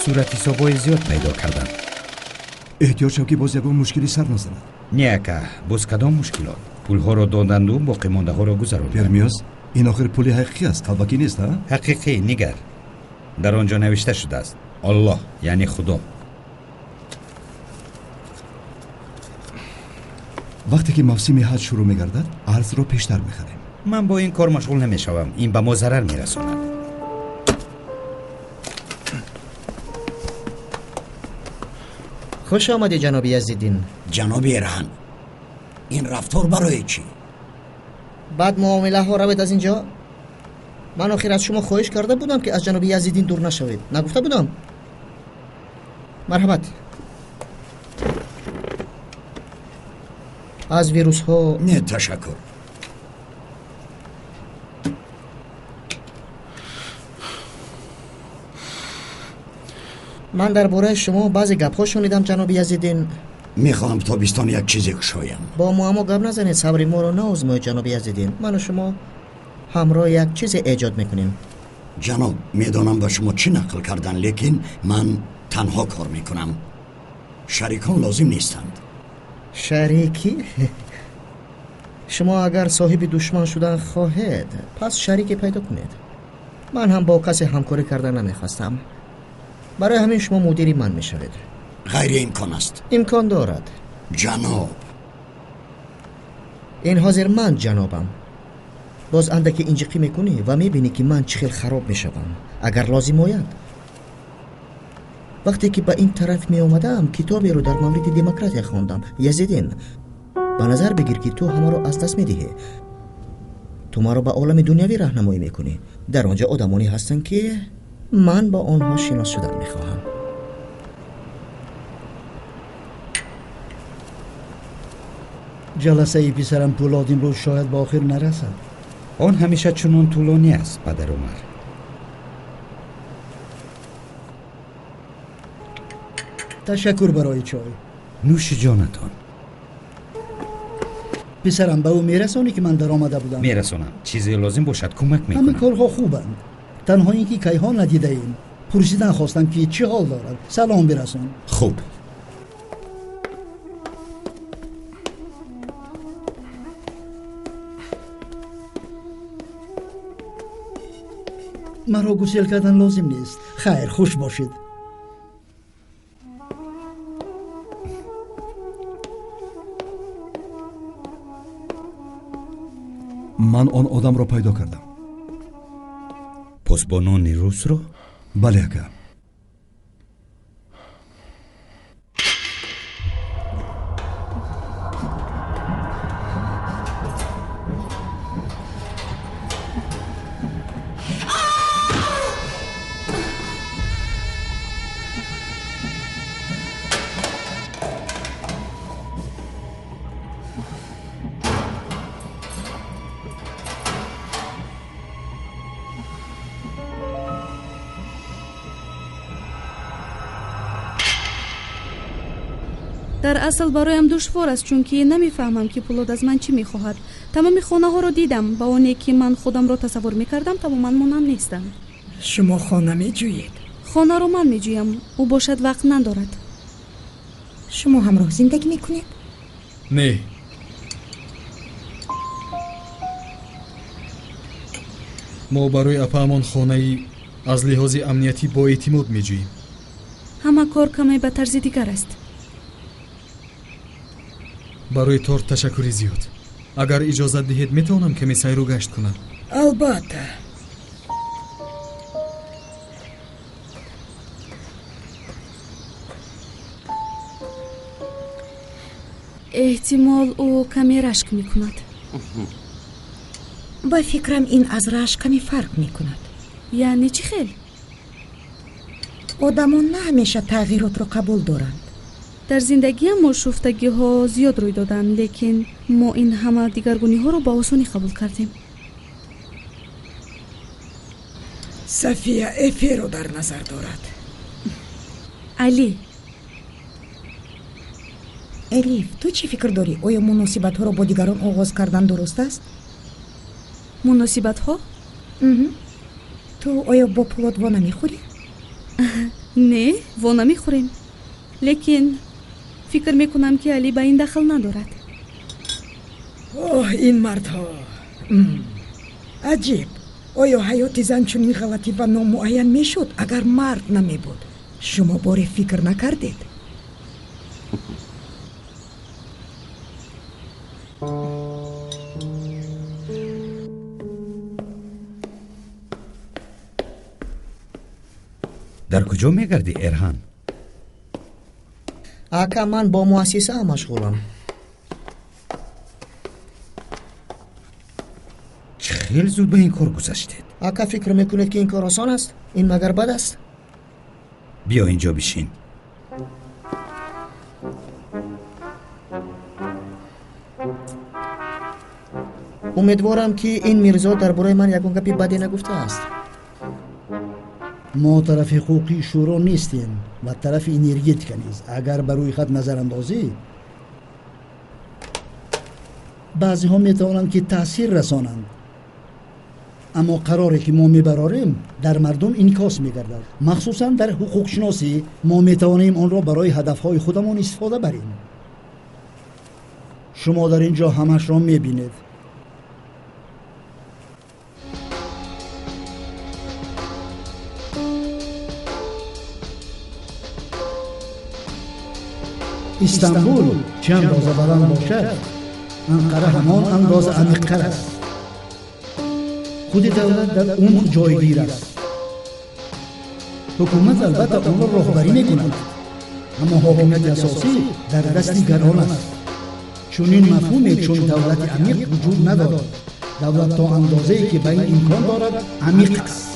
Суратҳисобҳои зиёд пайдо кардам. Эҳтиёт шав, ки боз ягон мушкилӣ сар назанад. Не, ака, боз кадом мушкилот? Пулҳоро доданду боқимондаҳоро гузаронданд. Пермиёз, ин охир пули ҳақиқӣ аст, қалбакӣ нест, ҳа? Ҳақиқӣ, нигар. Дар он ҷо навишта шудааст: Аллоҳ, яъне Худо. Вақте ки мавсими ҳаҷ шурӯъ мегардад, арзро пештар мехарем. Ман бо ин кор машғул намешавам. Ин ба мо зарар мерасонад. Хуш омадӣ, ҷаноби Язиддин. Ҷаноби Эрҳан, ин рафтор барои чӣ? Баъд муомилаҳо равед аз ин ҷо. Ман охир аз шумо хоҳиш карда будам, ки аз ҷаноби Язиддин дур нашавед. Нагуфта будам? Марҳамат. Аз вирусҳо. Не, ташаккур. Ман дар бораи шумо баъзе гапҳо шунидам, ҷаноби Язиддин. Мехоҳам тобистон як чизе кушоям. Бо муаммо гап назанед, сабри моро наозмоед, ҷаноби Язиддин. Ману шумо ҳамроҳ як чизе эҷод мекунем. Ҷаноб, медонам ба шумо чӣ нақл кардан, лекин ман танҳо кор мекунам. Шарикон лозим нестанд. Шарикӣ? Шумо агар соҳиби душман шудан хоҳед, пас шарике пайдо кунед. Ман ҳам бо касе ҳамкорӣ кардан намехостам. Барои ҳамин шумо мудири ман мешавед. Ғайриимкон аст. Имкон дорад. Ҷаноб, ин ҳозир ман ҷанобам. Боз андаке инҷиқӣ мекунӣ ва мебинӣ, ки ман чӣ хел хароб мешавам, агар лозим ояд. Вақте ки ба ин тараф меомадаам, китоберо дар мавриди демократия хондам. Язидин, ба назар бигир, ки ту ҳамаро аз даст медиҳӣ. Ту маро ба олами дунявӣ раҳнамоӣ мекунӣ. Дар он ҷо одамоне ҳастанд, ки ман бо онҳо шинос шудан мехоҳам. Ҷаласаи писарам Пулод имрӯз шояд ба охир нарасад. Он ҳамеша чунон тӯлонӣ аст, падар Умар. Ташаккур барои чой. Нӯши ҷонатон. Писарам, ба ӯ мерасонӣ, ки ман даромада будам? Мерасонам. Чизе лозим бошад, кӯмак мекунам. Ҳама корҳо хубанд. Танҳо ин ки кайҳо надидаем. Пурсидан хостам, ки чӣ ҳол дорад. Салом бирасон. Хуб. Маро гусел кардан лозим нест. Хайр, хуш бошед. Ман он одамро пайдо кардам. Посбонони русро? Бале, ака. Дар асл бароям душвор аст, чунки намефаҳмам, ки Пулод аз ман чӣ мехоҳад. Тамоми хонаҳоро дидам, ба оне ки ман худамро тасаввур мекардам, тамоман монанд нестанд. Шумо хона меҷӯед? Хонаро ман меҷӯям, ӯ бошад вақт надорад. Шумо ҳамроҳ зиндагӣ мекунед? Не. Мо барои апаамон хонаи аз лиҳози амниятӣ боэътимод меҷӯем. Ҳама кор каме ба тарзи дигар аст. Барои торт ташаккури зиёд. Агар иҷозат диҳед, метавонам каме сайру гашт кунам? Албатта. Эҳтимол, ӯ каме рашк мекунад. Ба фикрам, ин аз рашк каме фарқ мекунад. Яъне чӣ хел? Одамон на ҳамеша тағйиротро қабул доранд. Дар зиндагиам ошуфтагиҳо зиёд рӯй доданд, лекин мо ин ҳама дигаргуниҳоро ба осонӣ қабул кардем. София Эферо дар назар дорад. Али. Элиф, ту чӣ фикр дорӣ? Оё муносибатҳоро бо дигарон оғоз кардан дуруст аст? Муносибатҳо? Ту оё бо Пулод во намехӯрӣ? Не, во намехӯрем. Лекин фикр мекунам, ки Али ба ин дахл надорад. Оҳ, ин мардҳо! Аҷиб! Оё ҳаёти зан чунин ғалатӣ ва номуайян мешуд, агар мард намебуд? Шумо боре фикр накардед? Дар куҷо мегардӣ, Эрҳан? Ака, ман бо муассисаам машғулам. Чӣ хел зуд ба ин кор гузаштед? Ака, фикр мекунед, ки ин кор осон аст? Ин магар бад аст? Биё инҷо бишин. Умедворам, ки ин Мирзо дар бораи ман ягон гапи баде нагуфтааст. Мо тарафи ҳуқуқии шӯро нестем ва тарафи энергетика низ. Агар ба рӯи хат назар андозӣ, баъзеҳо метавонанд, ки таъсир расонанд, аммо қароре ки мо мебарорем, дар мардум инъикос мегардад. Махсусан дар ҳуқуқшиносӣ мо метавонем онро барои ҳадафҳои худамон истифода барем. Шумо дар ин ҷо ҳамашро мебинед. Истанбул чӣ андоза баланд бошад, Анқара ҳамон андоза амиқтар аст. Худи давлат дар умқ ҷойгир аст. Ҳукумат албатта онро роҳбарӣ мекунад, аммо ҳокимияти асосӣ дар дасти гарон аст. Чунин мафҳуме чун давлати амиқ вуҷуд надорад. Давлат то андозае ки ба ин имкон дорад амиқ аст.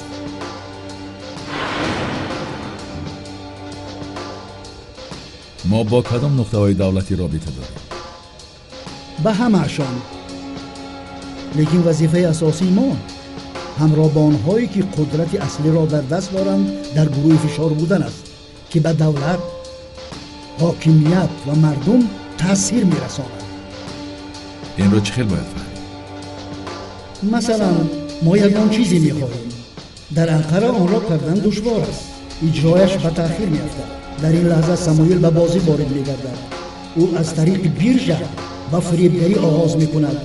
Мо бо кадом нуқтаҳои давлатӣ робита дорем? Ба ҳамаашон. Лекин вазифаи асосии мо ҳамроҳ бо онҳое ки қудрати аслиро дар даст доранд дар гурӯҳи фишор будан аст, ки ба давлат, ҳокимият ва мардум таъсир мерасонад. Инро чӣ хел бояд фаҳмид? Масалан, мо ягон чизе мехоҳем. Дар Анқара онро кардан душвор аст. Иҷрояш ба таъхир меафтад. Дар ин лаҳза Самуил ба бозӣ ворид мегардад. Ӯ аз тариқи биржа ба фиребгарӣ оғоз мекунад.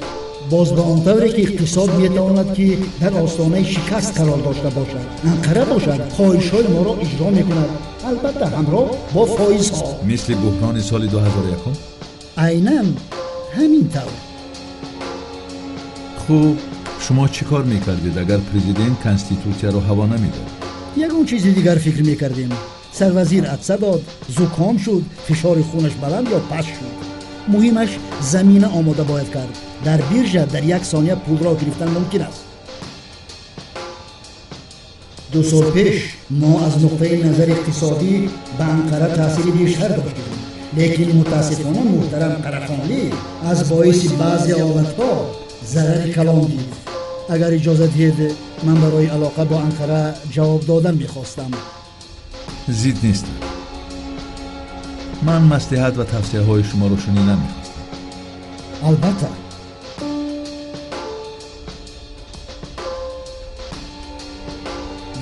Боз ба он тавре ки иқтисод метавонад ки дар остонаи шикаст қарор дошта бошад. Анқара бошад хоҳишҳои моро иҷро мекунад, албатта ҳамроҳ бо фоизҳо. Мисли буҳрони соли 2001? Айнан ҳамин тавр. Хуб, шумо чӣ кор мекардед агар президент конститутсияро ҳаво намедод? Ягон чизи дигар фикр мекардем. Сарвазир атса дод, зуком шуд, фишори хунаш баланд ё паст шуд. Муҳимаш замина омода бояд кард. Дар биржа дар як сония пулро гирифтан мумкин аст. 2 сол пеш мо аз нуқтаи назари иқтисодӣ ба Анқара таъсири бештар доштем, лекин мутаассифона муҳтарам Қарахонлӣ аз боиси баъзе ҳолатҳо зарари калон дид. Агар иҷоза диҳед, ман барои алоқа бо Анқара ҷавоб додан мехостам. Зид нестам. Ман маслиҳат ва тавсияҳои шуморо шунидан мехостам. Албатта.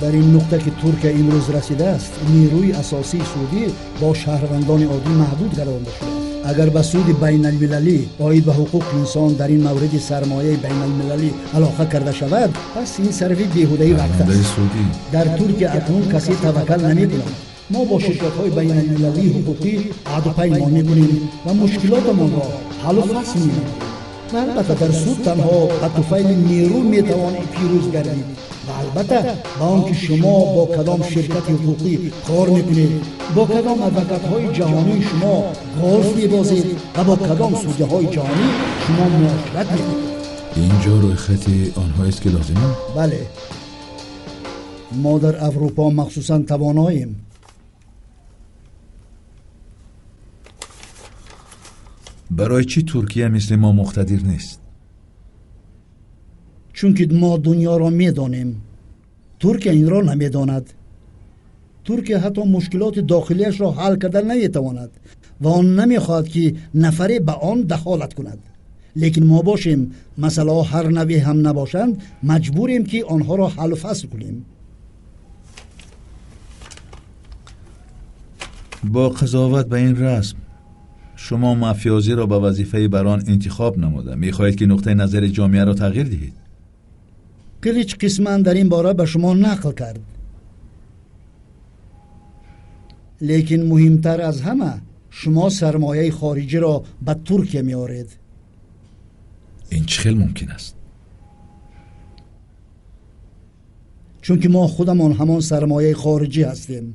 Дар ин нуқта ки Туркия имрӯз расидааст, нерӯи асосии судӣ бо шаҳрвандони оддӣ маҳдуд гардонда шудааст. Агар ба суди байналмилалӣ оид ба ҳуқуқи инсон дар ин мавриди сармояи байналмилалӣ алоқа карда шавад, пас ин сарфи беҳудаи вақт аст. Дар Туркия акнун касе таваккал намекунад. Мо бо ширкатҳои байналмилалии ҳуқуқӣ аҳду паймон мекунем ва мушкилотамонро ҳаллу фасл менамоем. Ва албатта дар суд танҳо ба туфайли нерӯ метавон пирӯз гардид. Ва албатта ба он ки шумо бо кадом ширкати ҳуқуқӣ кор мекунед, бо кадом адвокатҳои ҷаҳонии шумо голф мебозед ва бо кадом судяҳои ҷаҳонӣ шумо муошират мекунед. Ин ҷо рӯйхати онҳоест ки лозиманд? Бале, мо дар Аврупо махсусан тавоноем. Барои чӣ Туркия мисли мо муқтадир нест? Чунки мо дунёро медонем. Туркия инро намедонад. Туркия ҳатто мушкилоти дохилиашро ҳал карда наметавонад ва он намехоҳад ки нафаре ба он дахолат кунад. Лекин мо бошем, масъалаҳо ҳар навъе ҳам набошанд, маҷбурем ки онҳоро ҳаллу фасл кунем. Бо қазоват ба ин расм шумо мафиозиро ба вазифаи барон интихоб намуда мехоҳед ки нуқтаи назари ҷомеаро тағйир диҳед? Қилич қисман дар ин бора ба шумо нақл кард. Лекин муҳимтар аз ҳама, шумо сармояи хориҷиро ба Туркия меоред. Ин чӣ хел мумкин аст? Чунки мо худамон ҳамон сармояи хориҷӣ ҳастем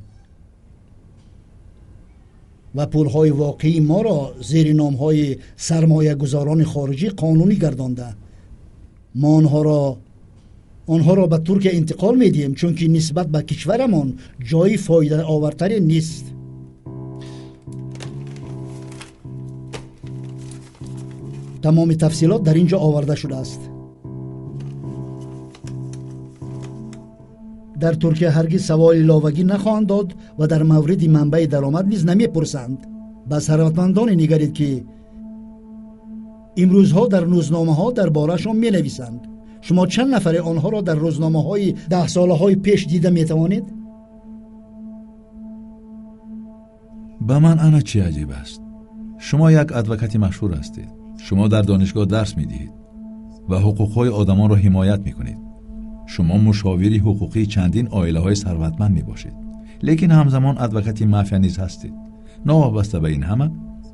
ва пулҳои воқеии моро зери номҳои сармоягузорони хориҷӣ қонунӣ гардонда. Мо онҳоро ба Туркия интиқол медиҳем, чунки нисбат ба кишварамон ҷои фоидаовартаре нест. Тамоми тафсилот дар ин ҷо оварда шудааст. Дар Туркия ҳаргиз саволи иловагӣ нахоҳанд дод ва дар мавриди манбаи даромад низ намепурсанд. Ба сарватмандоне нигаред ки имрӯзҳо дар рӯзномаҳо дар бораашон менависанд. Шумо чанд нафаре онҳоро дар рӯзномаҳои даҳсолаҳои пеш дида метавонед? Ба ман ана чӣ аҷиб аст. Шумо як адвокати машҳур ҳастед. Шумо дар донишгоҳ дарс медиҳед ва ҳуқуқҳои одамонро ҳимоят мекунед. Шумо мушовири ҳуқуқии чандин оилаҳои сарватманд мебошед, лекин ҳамзамон адвокати мафия низ ҳастед. Новобаста ба ин ҳама,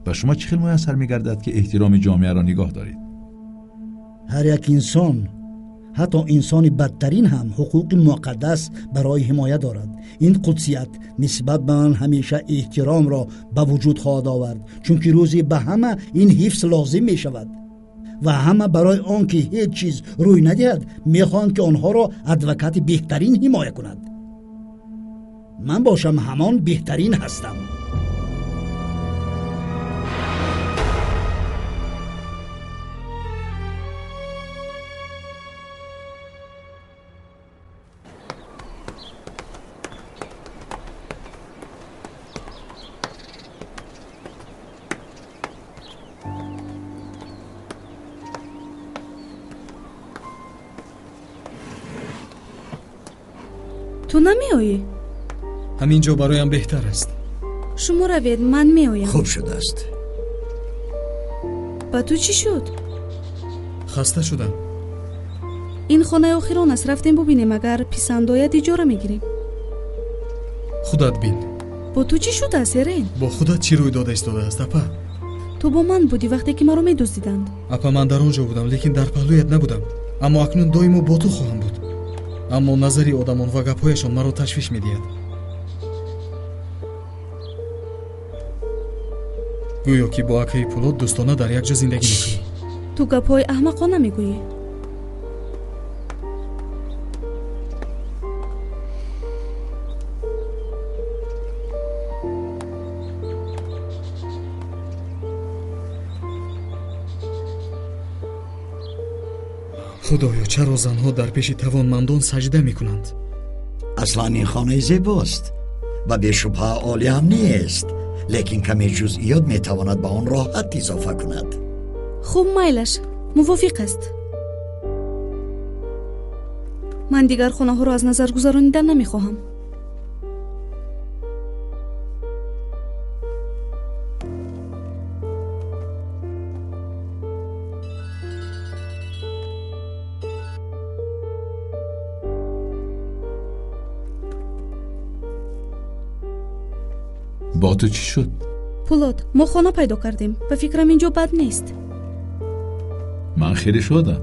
ба шумо чӣ хел муяссар мегардад ки эҳтироми ҷомеаро нигоҳ доред? Ҳар як инсон Ҳатто инсони бадтарин ҳам ҳуқуқи муқаддас барои ҳимоя дорад. Ин қудсият нисбат ба ман ҳамеша эҳтиромро ба вуҷуд хоҳад овард, чунки рӯзе ба ҳама ин ҳифз лозим мешавад ва ҳама барои он ки ҳеҷ чиз рӯй надиҳад мехоҳанд, ки онҳоро адвокати беҳтарин ҳимоя кунад. Ман бошам ҳамон беҳтарин ҳастам. Ту намеоӣ? Ҳамин ҷо бароям беҳтар аст. Шумо равед, ман меоям. Хуб шудааст. Ба ту чӣ шуд? Хаста шудам. Ин хонаи охирон аст. Рафтем бубинем, агар писанд ояд иҷора мегирем. Худат бин. Бо ту чӣ шудааст, Эрен? Бо худат чӣ рӯй дода истодааст, апа? Ту бо ман будӣ вақте ки маро медуздиданд. Апа, ман дар он ҷо будам, лекин дар паҳлӯят набудам. Аммо акнун доимо бо ту хоҳам буд. Аммо назари одамон ва гапҳояшон маро ташвиш медиҳад. Гӯё ки бо акаи Пулод дӯстона дар як ҷо зиндагӣ мекунӣ. Ту гапҳои аҳмақона мегӯӣ. Худоё, чаро занҳо дар пеши тавонмандон саҷда мекунанд? Аслан ин хонаи зебост ва бешубҳа олӣ ҳам нест, лекин каме ҷузъиёт метавонад ба он роҳат изофа кунад. Хуб, майлаш, мувофиқ аст. Ман дигар хонаҳоро аз назар гузаронидан намехоҳам. Бо ту чӣ шуд? Пулод, мо хона пайдо кардем. Ба фикрам, ин ҷо бад нест. Ман хеле шодам,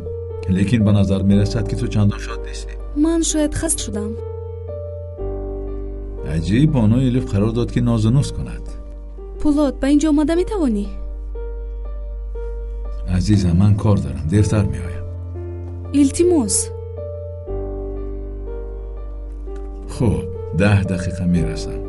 лекин ба назар мерасад, ки ту чандон шод нестӣ. Ман шояд хаст шудам. Аҷиб, бону Элиф қарор дод, ки нозу нуз кунад. Пулод, ба ин ҷо омада метавонӣ? Азизам, ман кор дорам, дертар меоям. Илтимос. Хуб, 10 дақиқа мерасам.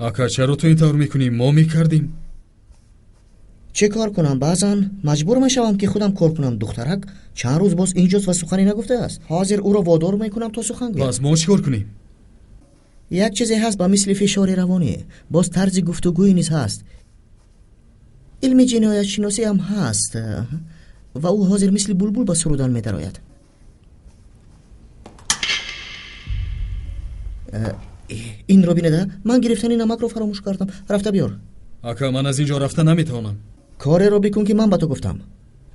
Ака, чаро ту ин тавр мекунӣ? Мо мекардем. Чӣ кор кунам? Баъзан маҷбур мешавам, ки худам кор кунам. Духтарак чанд рӯз боз инҷост ва сухане нагуфтааст. Ҳозир ӯро водор мекунам то сухан гӯяд. Пас мо чӣ кор кунем? Як чизе ҳаст ба мисли фишори равонӣ. Боз тарзи гуфтугӯӣ низ ҳаст. Илми ҷиноятшиносӣ ҳам ҳаст ва ӯ ҳозир мисли булбул ба сурудан медарояд. Инро бинеда, ман гирифтани намакро фаромӯш кардам. Рафта биёр. Ака, ман аз ин ҷо рафта наметавонам. Кореро бикун, ки ман ба ту гуфтам.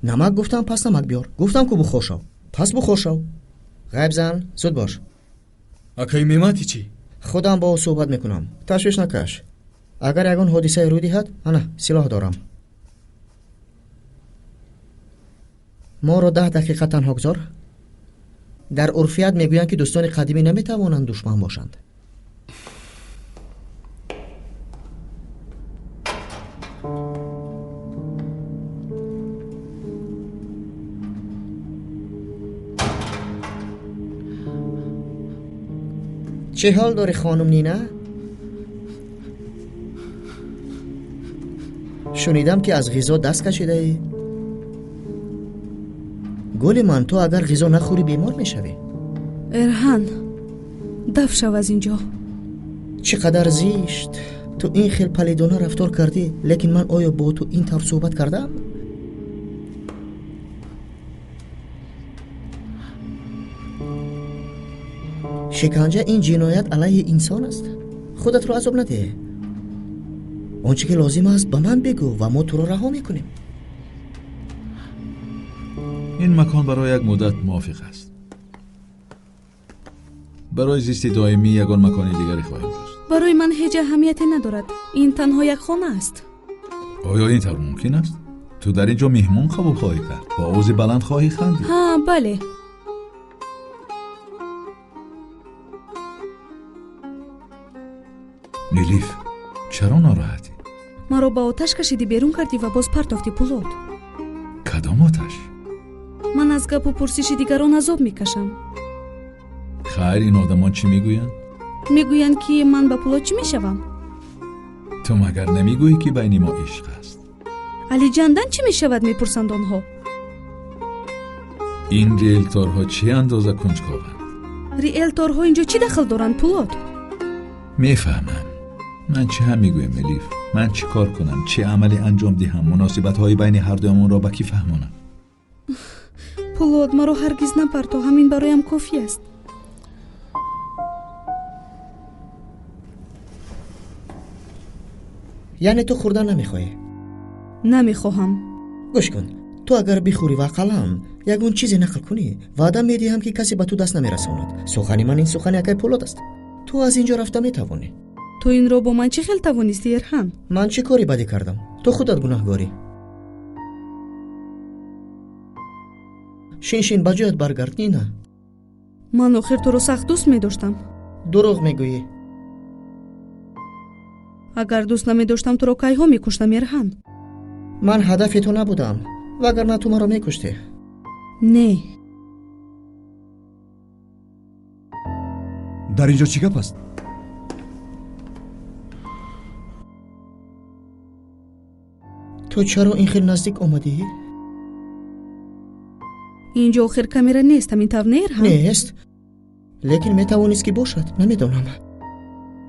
Намак гуфтам, пас намак биёр. Гуфтам, ку бухор шав, пас бухор шав. Ғайб зан, зуд бош. Акаи Мемати чӣ? Худам бо ӯ суҳбат мекунам. Ташвиш накаш. Агар ягон ҳодисае рӯй диҳад, ана силоҳ дорам. Моро 10 дақиқа танҳо гузор. Дар урфият мегӯянд, ки дӯстони қадимӣ наметавонанд душман бошанд. Чӣ ҳол дорӣ, хонум Нина? Шунидам, ки аз ғизо даст кашидаӣ. Гули ман, ту агар ғизо нахӯрӣ бемор мешавӣ. Эрҳан, даф шав аз ин ҷо. Чӣ қадар зишт! Ту ин хел палидона рафтор кардӣ, лекин ман оё бо ту ин тавр суҳбат кардам? Шиканҷа ин ҷиноят алайҳи инсон аст. Худатро азоб надеҳ. Он чӣ ки лозим аст ба ман бигӯ ва мо туро раҳо мекунем. Ин макон барои як муддат мувофиқ аст. Барои зисти доимӣ ягон макони дигаре хоҳем ҷуст. Барои ман ҳеҷ аҳамияте надорад. Ин танҳо як хона аст. Оё ин тавр мумкин аст? Ту дар ин ҷо меҳмон қабул хоҳӣ кард, бо овози баланд хоҳӣ хандид. Ҳа, бале. Нилиф, чаро нороҳатӣ? Маро ба оташ кашидӣ, берун кардӣ ва боз партофтӣ, Пулод. Кадом оташ? Ман аз гапу пурсиши дигарон азоб мекашам. Хайр, ин одамон чӣ мегӯянд? Мегӯянд, ки ман ба Пулод чӣ мешавам? Ту магар намегӯӣ, ки байни мо ишқ аст? Алиҷандан чӣ мешавад, мепурсанд онҳо. Ин риэлторҳо чӣ андоза кунҷкованд? Риэлторҳо инҷо чӣ дахл доранд, Пулод? Мефаҳмам. Ман чӣ ҳам мегӯям, Элиф? Ман чӣ кор кунам? Чӣ амале анҷом диҳам? Муносибатҳои байни ҳардуямонро ба кӣ фаҳмонам? Пулод, маро ҳаргиз напарто, ҳамин бароям кофӣ аст. Яъне ту хӯрдан намехоҳӣ? Намехоҳам. Гӯш кун, ту агар бихӯрӣ ва ақаллан ягон чизе нақл кунӣ, ваъда медиҳам, ки касе ба ту даст намерасонад. Сухани ман ин сухани акай Пулод аст. Ту аз ин ҷо рафта метавонӣ. Ту инро бо ман чӣ хел тавонистӣ, Эрҳан? Ман чӣ кори бадӣ кардам? Ту худат гунаҳгорӣ. Шин, шин, ба ҷоят баргард, Нина. Ман охир туро сахт дӯст медоштам. Дурӯғ мегӯӣ. Агар дӯст намедоштам, туро кайҳо мекуштам, Эрҳан. Ман ҳадафи ту набудам, вагарна ту маро мекуштӣ. Не. Дар ин ҷо чӣ гап аст? Ту чаро ин хел наздик омадӣ? Ин ҷо охир камера нест, ҳамин тавр не, Эрҳан? Нест, лекин метавонист ки бошад, намедонам.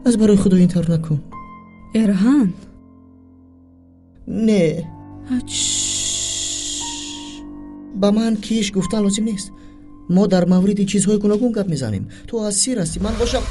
Аз барои худо ин тавр накун. Эрҳан. Не. Ба ман киш гуфтан лозим нест. Мо дар мавриди чизҳои гуногун гап мезанем. Ту аз сир ҳастӣ, ман бошам.